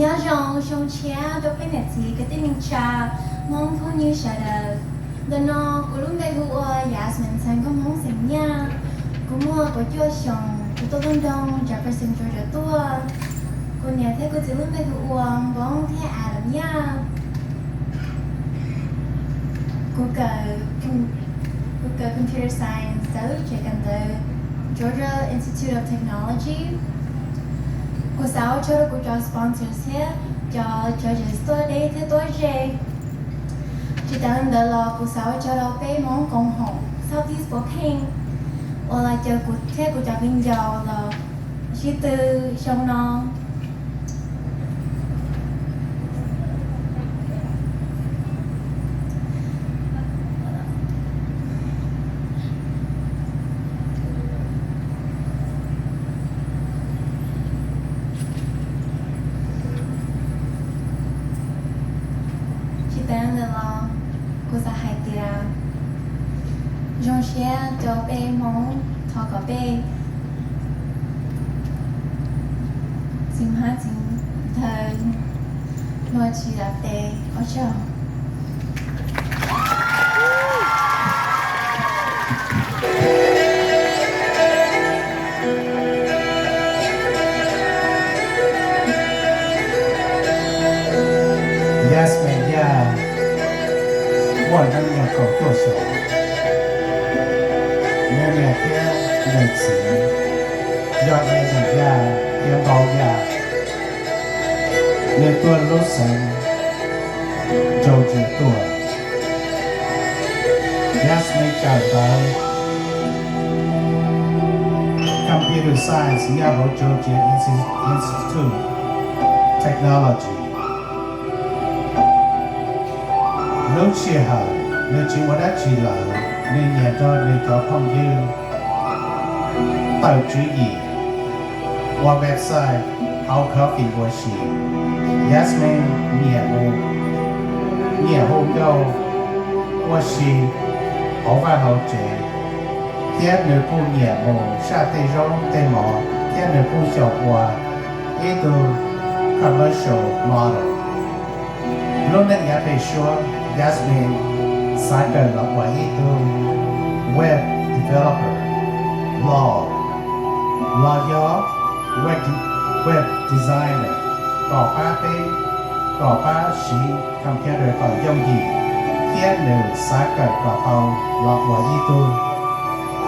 Nyob zoo, xyoo tshiab rau peb niam txiv kwv tij neej tsa, Hmoob phooj ywg sawv daws. Ntawm no kuv lub npe hu ua Yasmin, txhais nkauj Hmoob xeem Nyaj. Kuv muaj kaum cuaj xyoos, kuv tuaj lub nroog Jefferson Georgia tuaj. Kuv niam thiab kuv txiv lub npe hu ua Npoob thiab Adam Nyaj. Kuv kawm, kuv kawm Computer Science ntawm lub tsev kawm ntawv Georgia Institute of Technology. Kuv xav ua tsaug rau kuv cov sponsors thiab cov judges tuaj deb thiab tuaj ze. Tsis tas li ntawd los kuv xav ua tsaug rau peb Hmoob koom haum Southeast Puav Pheej uas los caw kuv thiab kuv cov viv ncaus los sib tw xyoo no. Tsis tas li ntawd los kuv xav hais tias zoo siab rau peb Hmoob, thov kom peb txiv hmab txiv ntawv luag tsis lam tes. Ua tsaug. Yasmin Yaj muaj hnub nyoog kaum cuaj xyoos. Nws niam thiab nws txiv yog Edan Yaj thiab Npauj Yaj. Nws tuaj lub xeev Georgia tuaj. Yasmin kawm ntawv Computer Science nyob hauv Georgia Insti-, Institute Technology. Lub sij hawm nws tsis muaj dab tsi lawm, nws nyiam nrog nws cov phooj ywg tawm tswv yim ua website hauv coffee ua si. Yasmin nyiam hu, nyiam hu nkauj ua si hauv vaj hauv tsev, thiab nws kuj nyiam mus saj tej zaub tej mov, thiab nws kuj xyaum ua ib tug commercial model. Lub neej yav pem suab, Yasmin xav kawm los ua ib tug web developer los, los yog web, web designer kom pab peb, kom pab siv computer kom yooj yim, thiab nws xav kawm kom tau los ua ib tug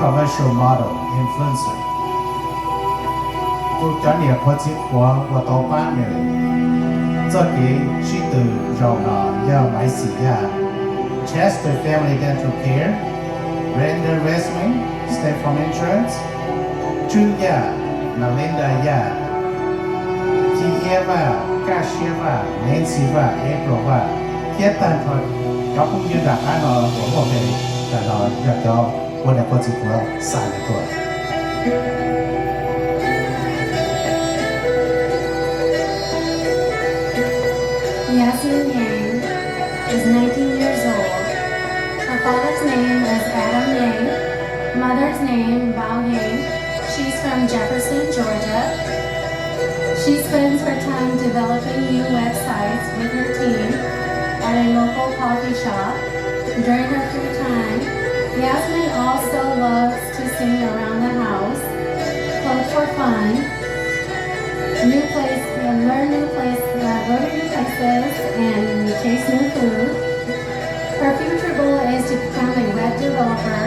commercial model influencer. Kuv cov niam qhuav txiv qhuav uas tau pab nws txoj kev sib tw zaum no yog Maiv Xis Yaj, Chester Family Dental Care, Brenda Resnick, State Farm Insurance, Tswb Yaj, Melinda Yaj, Ci Iab Vaj, Kaj Siab Vaj, Nancy Vaj, April Vaj, thiab tag nrho cov phooj ywg nram qab no uas muaj npe ntawm no yog cov ua niam ua txiv qhuav xa nws tuaj. Yasmin Yang is nineteen years old. Her father's name is Adam Yang. Mother's name Bao Yang. She's from Jefferson, Georgia. She spends her time developing new websites with her team at a local coffee shop. During her free time, Yasmin also loves to sing around the house, cook for fun, new place, uh, learn new place, uh, go to new places, and taste new food. Her future goal is to become a web developer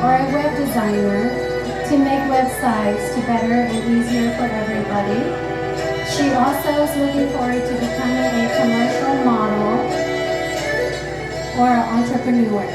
or a web designer to make websites to better and easier for everybody. She also is looking forward to becoming a commercial model or an entrepreneur.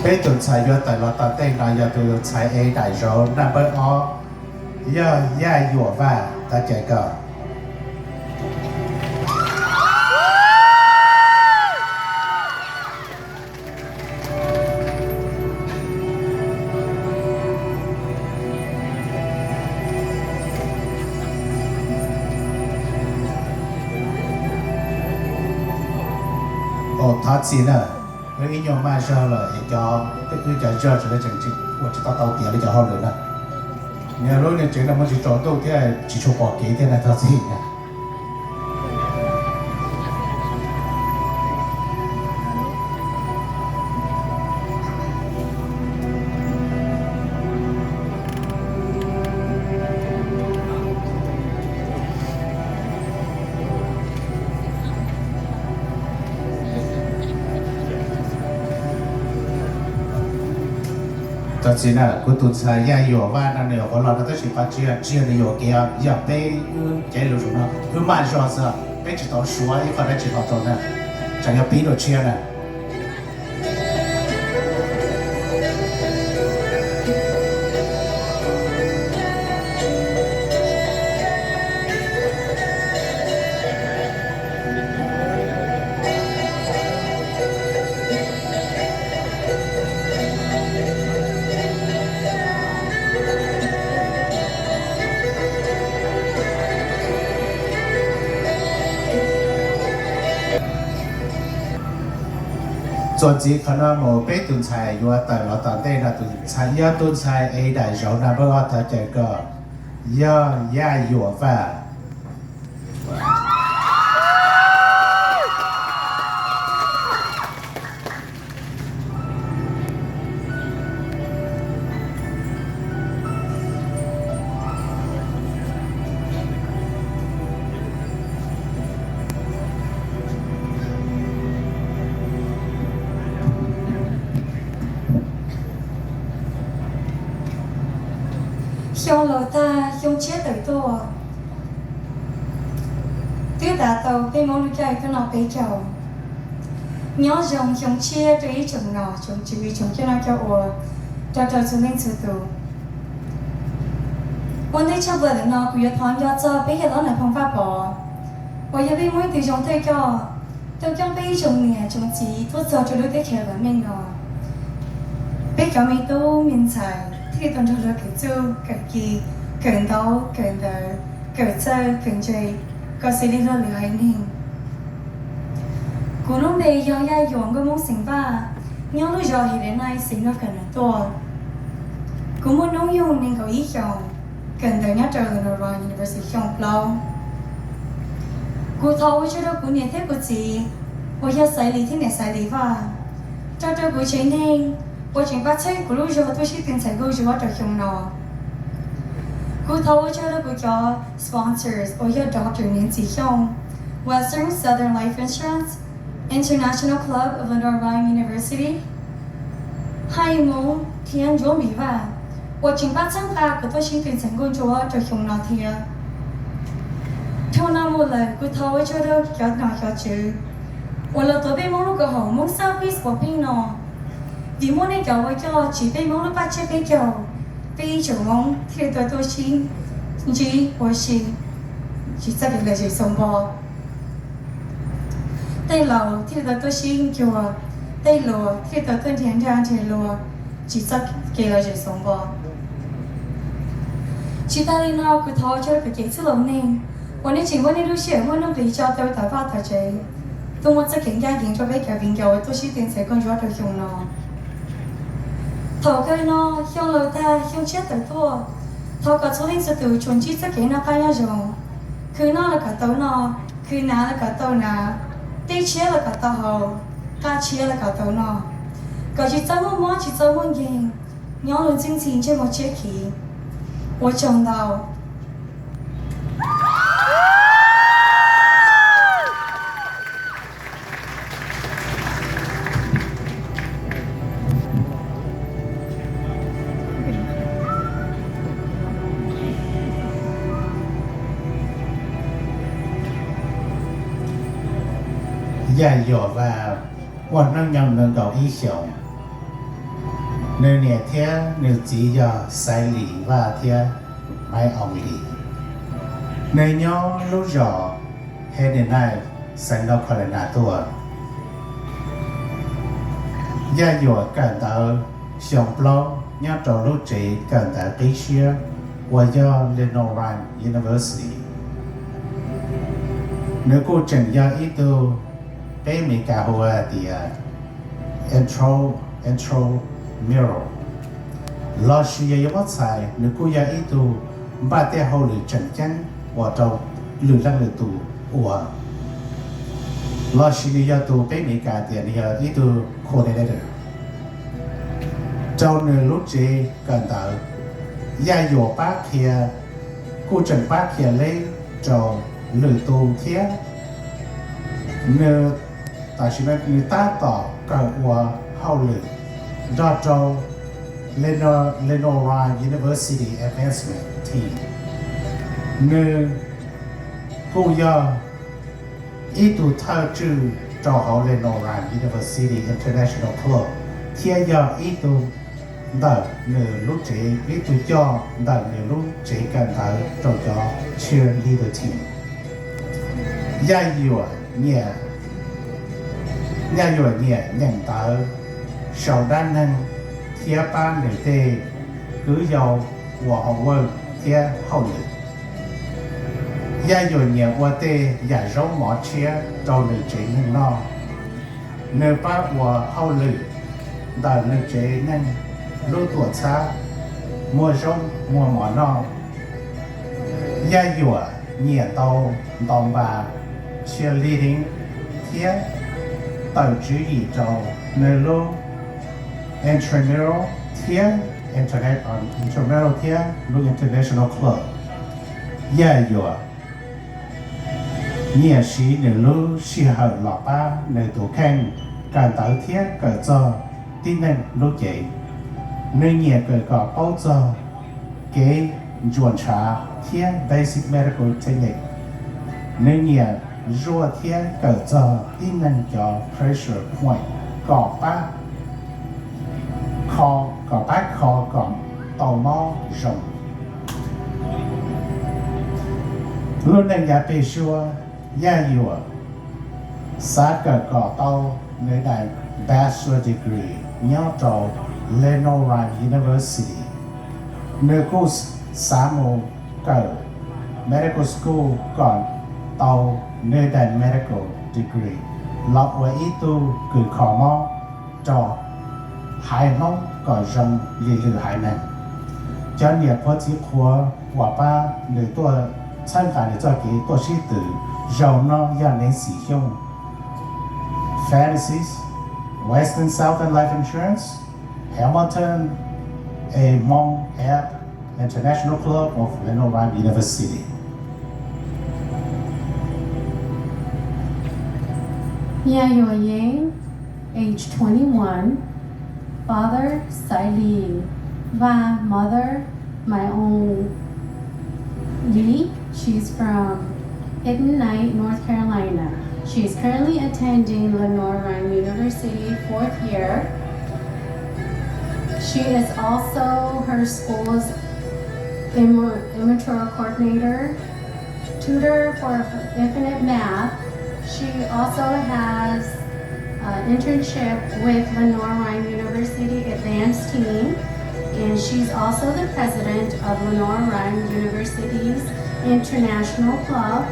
Peb tus ntxhais yuav tawm los tom ntej no yog tus ntxhais ev daim zauv naj npawb ob, yog Yaj Yuam Vaj, thov caw koj. Thov txim na, wb ib nyuag maj zog lawm es cov, wb cov zog tseem ua tsis tau tau tiav li cov hauj lwm na. Niag lub niag tsev no muaj tsis tsaus ntuj thiab tsis tshua pom kev thiab na, thov txim na. Thov txim na, kuv tus ntxhais Yaj Yuam Vaj no nws nyuam qhuav los no tab sis pab tsis yog, tsis yog nws yuam kev, yog peb wb cev lus zaum no wb maj zog xwb, peb tsis tau suav ib qho dab tsi los rau na, tseem yog pib dua tshiab na. Txuas ntxiv qhov no mus, peb tus ntxhais yuav tawm los tom ntej no, tus ntxhais yog tus ntxhais ev daim zauv naj npawb ob, thov caw koj, yog Yaj Yuam Vaj. Xyoo laus tag xyoo tshiab tawm tuaj, twb tas tau peb Hmoob lub caij tuaj noj peb caug. Nyob zoo xyoo tshiab rau ib tsoom nom tsoom tswv tsoom coj noj coj ua rau rau txhua leej txhua tus. Ua ntej tshaj plaws ntawm no kuv yuav thov nco txog peb yawg hlob Nais Phoo Vaj Pov uas yog peb Hmoob ib tug zoo thawj coj tuaj coob peb ib tsoom niam tsoom txiv tuaj txog rau lub teb chaws vam meej no. Peb cov me tub me ntxhais thiaj li tau nrog luag kawm txuj kawm ci, kawm ntaub kawm ntawv, kawm txawj kawm ntse kom xws li luag lwm haiv neeg. Kuv lub npe yog Yaj Yuam Nkauj Hmoob xeem Vaj, nyob lub zos His Denice xeev North Carolina tuaj. Kuv muaj hnub nyoog nees nkaum ib xyoos, kawm ntawv nyob rau Lenoir-Rhyne University xyoo plaub. Kuv thov ua tsaug rau kuv niam thiab kuv txiv uas yog Xaiv Lis thiab niam Xaiv Lis Vaj, rau rau kuv tsev neeg uas tseem pab txhawb kuv lub zog tuaj sib tw ntxhais nkauj ntsuab rau xyoo no. Kuv thov ua tsaug rau kuv cov sponsors uas yog Doctor Nancy Xyooj, Western Southern Life Insurance, International Club of Lenoir-Rhyne University, Haj Moov thiab Ntsuab Npis Vaj uas tseem pab txhawb nqa kuv tuaj sib tw ntxhais nkauj ntsuab rau xyoo no thiab. Dhau no mus lawm kuv thov ua tsaug rau cov nom cov tswv uas los tuav peb Hmoob lub koom haum Hmoob Southeast Pohnpei no, vim muaj nej cov ua coj tsiv peb Hmoob lub paj tsiab peb caug, peb ib tsoom Hmoob thiaj li tau tuaj sib ntsib ua si tsis txoj kev lom zem xoo npo. Tej laus thiaj li tau tuaj sib ncuag, tej luas thiaj li tau tuaj nrhiav nraj nrhiav luas tsis txoj kev lom zem xoo npo. Tsis tas li no kuv thov ua tsaug rau kuv cov txwj laus neeg uas nej tseem muab nej lub sij hawm muaj nuj nqis tso tau tom vaj tom tsev, tuaj muaj txoj kev ncaj ncees rau peb cov viv ncaus uas tuaj sib tw ntxhais nkauj ntsuab rau xyoo no. Thaum kawg no, xyoo laus tag xyoo tshiab tawm tuaj, thov kom txhua leej txhua tus tsuas ntsib txoj kev noj qab nyob zoo, khwv noj los kom tau noj, khwv hnav los kom tau hnav, dej tshiab los kom tau haus, qab tshiab los kom tau noj, kom tsis txhob muaj mob tsis txhob muaj nkeeg, nyob luag ntxwb ntxhi ntsej muag tshiab khiv. Ua tsaug ntau. Yaj Yuam Vaj muaj hnub nyoog nees nkaum ib xyoos, Nws niam thiab nws txiv yog Xaiv Lis Vaj thiab Maiv Oos Lis. Nws nyob lub zos Henenai, xeev North Carolina tuaj. Yaj Yuam kawm ntawv xyoo plaub nyob rau lub tsev kawm ntawv qib siab uas yog Lenoir-Rhyne University. Nws kuj tseem yog ib tug, peb Meskas hu hais tias intro, intramural, lossis yog yuav muab txhais nws kuj yog ib tug npaj tej hauj lwm tseem ceeb ua rau lwm leej lwm tus ua, lossis nws yog tus peb Meskas tias nws yog ib tug coordinator rau nws lub tsev kawm ntawv. Yaj Yuam pab qhia, kuj tseem pab qhia leb rau lwm tus thiab. Nws, tam sim no nws tab tom kawm ua hauj lwm nrog rau Lenoir-Rhyne University Advancement Team. Nws kuj yog ib tug thawj tswj rau hauv Lenoir-Rhyne University International Club thiab yog ib tug ntawm nws lub tsev, ib tug coj ntawm nws lub tsev kawm ntawv rau cov cheerleader team. Yaj Yuam nyiam, Yaj Yuam nyiam nyeem ntawv, sau dab neeg thiab pab nws tej kwv yau ua homework thiab hauj lwm. Yaj Yuam nyiam ua tej yam zaub mov tshiab rau nws tsev neeg noj. Nws pab ua hauj lwm ntawm nws tsev neeg lub tuam txhab muag zaub muag mov noj. Yaj Yuam nyiam tau ntaus npas, cheerleading, thiab tawm tswv yim rau nws lub intramural thiab, intramural thiab lub international club. Yaj Yuam nyiam siv nws lub sij hawm los pab nws tus kheej kawm ntawv thiab kawm txog tib neeg lub cev. Nws nyiam kawm kom paub txog kev ntsuas ntshav thiab basic medical technique. Nws nyiam zuaj thiab kawm txog tib neeg cov pressure point kom pab kho, kom pab kho kom tau mob zoo. Lub neej yav pem suab, Yaj Yuam xav kawm kom tau nws daim bachelor degree nyob rau Lenoir-Rhyne University. Nws kuj xav mus kawm medical school kom tau nws daim medical degree los ua ib tug kws kho mob rau haiv Hmoob kom zoo li lwm haiv neeg. Cov niam qhuav txiv qhuav uas pab nws tuaj txhawb nqa nws txoj kev tuaj sib tw zaum no yog Nancy Xyooj, Fantasy, Western Southern Life Insurance, Hamilton, a Hmong App, International Club of Lenoir-Rhyne University. Yaj Yuam Yeej, age twenty-one, father Xaiv Lis Vaj, mother Maiv Oos Lis. She's from Hidden Night, North Carolina. She is currently attending Lenoir-Rhyne University fourth year. She is also her school's immature coordinator, tutor for Infinite Math. She also has an internship with Lenoir-Rhyne University Advanced Team, and she's also the president of Lenoir-Rhyne University's International Club.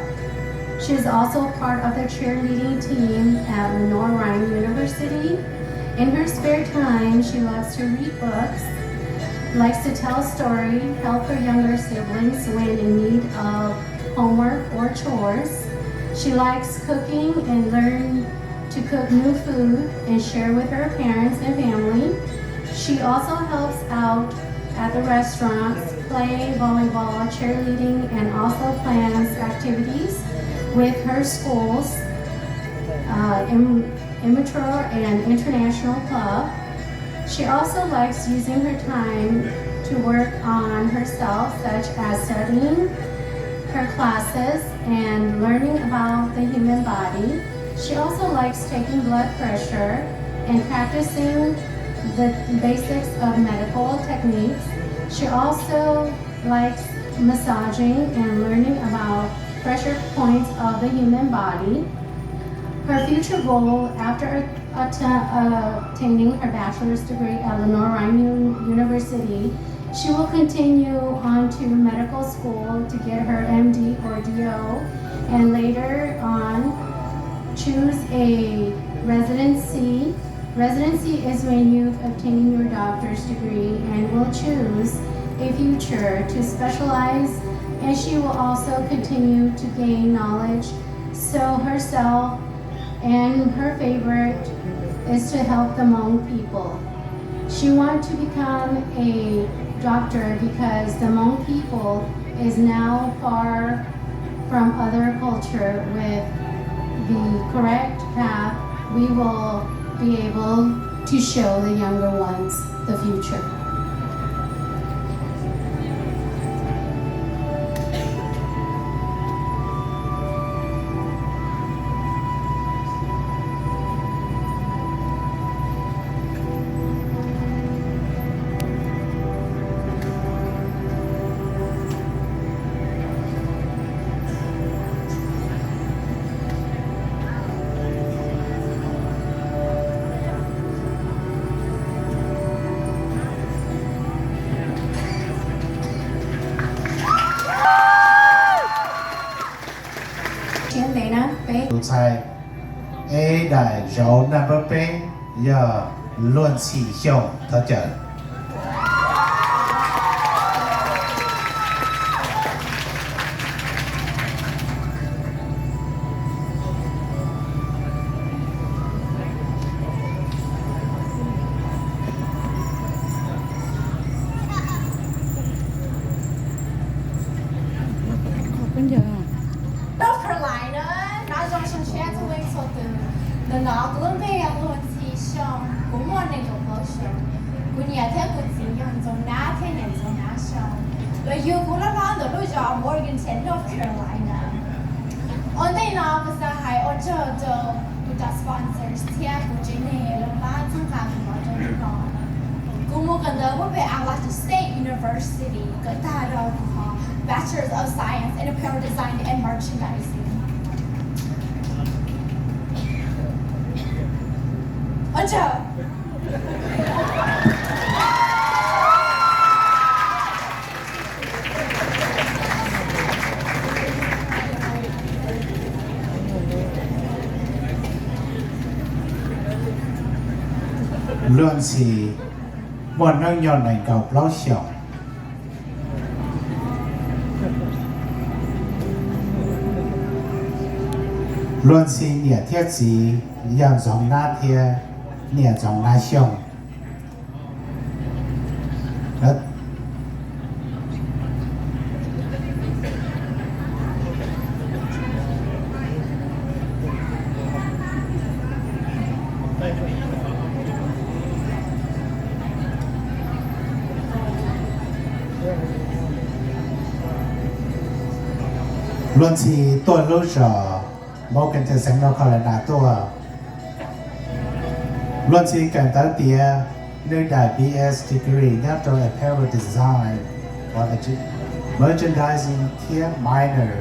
She is also part of the cheerleading team at Lenoir-Rhyne University. In her spare time, she loves to read books, likes to tell a story, help her younger siblings when in need of homework or chores. She likes cooking and learn to cook new food and share with her parents and family. She also helps out at the restaurants, play volleyball, cheerleading, and also plans activities with her school's uh, im- immature and international club. She also likes using her time to work on herself, such as studying her classes and learning about the human body. She also likes taking blood pressure and practicing the basics of medical techniques. She also likes massaging and learning about pressure points of the human body. Her future goal after att- obtaining her bachelor's degree at Lenoir-Rhyne University, she will continue on to medical school to get her M D or D O, and later on choose a residency. Residency is when you've obtained your doctor's degree and will choose a future to specialize, and she will also continue to gain knowledge, so herself, and her favorite is to help the Hmong people. She wants to become a doctor because the Hmong people is now far from other culture. With the correct path, we will be able to show the younger ones the future. Siab ntev na peb. Tus txhais A daim zauv number peb yog Luag Ntxhi Xyooj, thov caw. North Carolina, nyob zoo xyoo tshiab txhua leej txhua tus. Ntawm no kuv lub npe yog Luag Ntxhi Xyooj, kuv muaj nees nkaum plaub xyoo. Kuv niam thiab kuv txiv yog Ntxoov Nab thiab niam Ntxoov Nab Xyooj. Lawv yug kuv loj hlob ntawm lub zos Morganton, North Carolina. Ua ntej no kuv xav hais ua tsaug rau kuv cov sponsors thiab kuv tsev neeg lawv pab txhawb nqa kuv los rau hnub no. Kuv mus kawm ntawv puag pem Appalachian State University, kawm tag rau kuv qhov Bachelors of Science in Apparel Design and Merchandising. Ua tsaug. Luag Ntxhi muaj hnub nyoog nees nkaum plaub xyoos. Luag Ntxhi niam thiab txiv yog Ntxoov Nab thiab niam Ntxoov Nab Xyooj. Luag Ntxhi tuaj lub zos Morganton, xeev North Carolina tuaj. Luag Ntxhi kawm ntawv tiav nws daim B S degree nyob rau Apparel Design, Merchandising thiab minor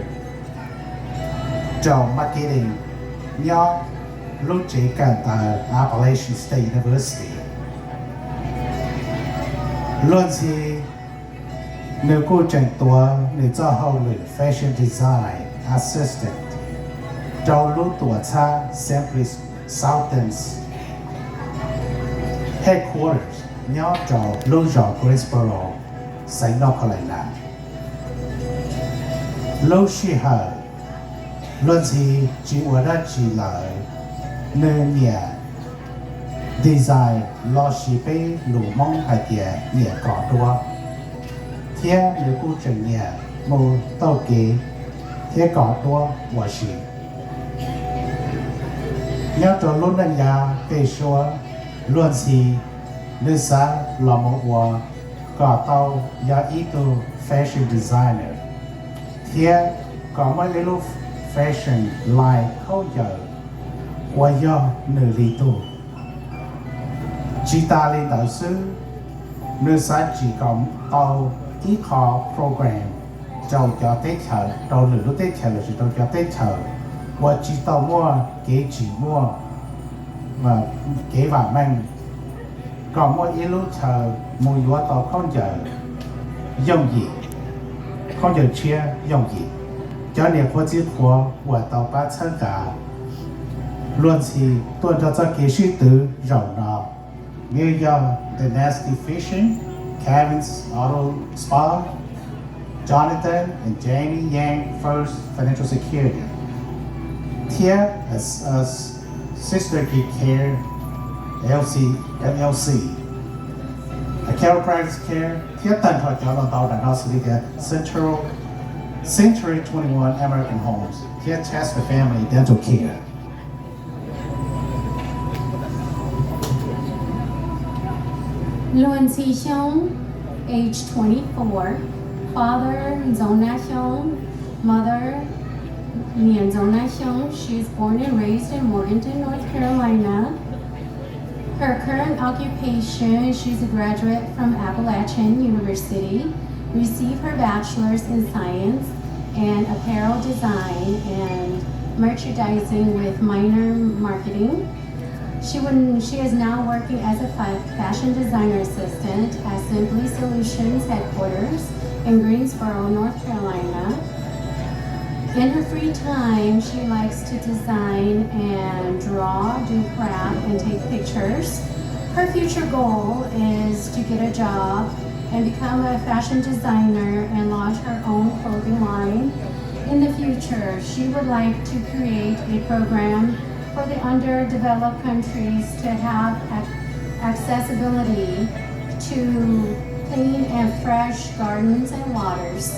rau Marketing nyob lub tsev kawm ntawv Appalachian State University. Luag Ntxhi nws kuj tseem tuav nws txoj hauj lwm Fashion Design Assistant rau lub tuam txhab Simply Southern's headquarters nyob rau lub zos Greensboro, xeev North Carolina. Lub sij hawm Luag Ntxhi tsis ua dab tsi lawm, nws nyiam design lossis peb lus Hmoob hais tias nyiam kos duab, thiab nws kuj tseem nyiam mus taug kev thiab kos duab ua si. Nyob rau lub neej yav pem suab, Luag Ntxhi nws xav los mus ua kom tau yog ib tug fashion designer thiab kom muaj ib lub fashion line khaub ncaws uas yog nws li tug. Tsis tas li ntawd xwb, nws xav tsim kom tau ib qho program rau cov teb chaws, rau lwm lub teb chaws los sis rau cov teb chaws uas tsis tau muaj kev tsim muaj kev vam meej, kom muaj ib lub chaw mus yuav tau khaub ncaws yooj yim, khaub ncaws tshiab yooj yim. Cov niam qhuav txiv qhuav uas tau pab txhawb nqa luag ntxhi tuaj nrog txoj kev sib twv zaum no, nws yog The Nasty Fishing, Kevin's Auto Spa, Jonathan and Jamie Yang First Financial Security, thiab Sister Kid Care L L C, Chiropractic Care, thiab tag nrho cov los ntau ntawm no xws li tias Central, Century twenty-one American Homes thiab Chester Family Dental Care. Luag Ntxhi Xyooj, age twenty-four, father Ntxoov Nab Xyooj, mother Niam Ntxoov Nab Xyooj. She is born and raised in Morganton, North Carolina. Her current occupation, she's a graduate from Appalachian University, received her bachelor's in science and apparel design and merchandising with minor marketing. She would, she is now working as a fa-, fashion designer assistant at Simply Solutions headquarters in Greensboro, North Carolina. In her free time, she likes to design and draw, do craft, and take pictures. Her future goal is to get a job and become a fashion designer and launch her own clothing line. In the future, she would like to create a program for the underdeveloped countries to have ac-, accessibility to clean and fresh gardens and waters.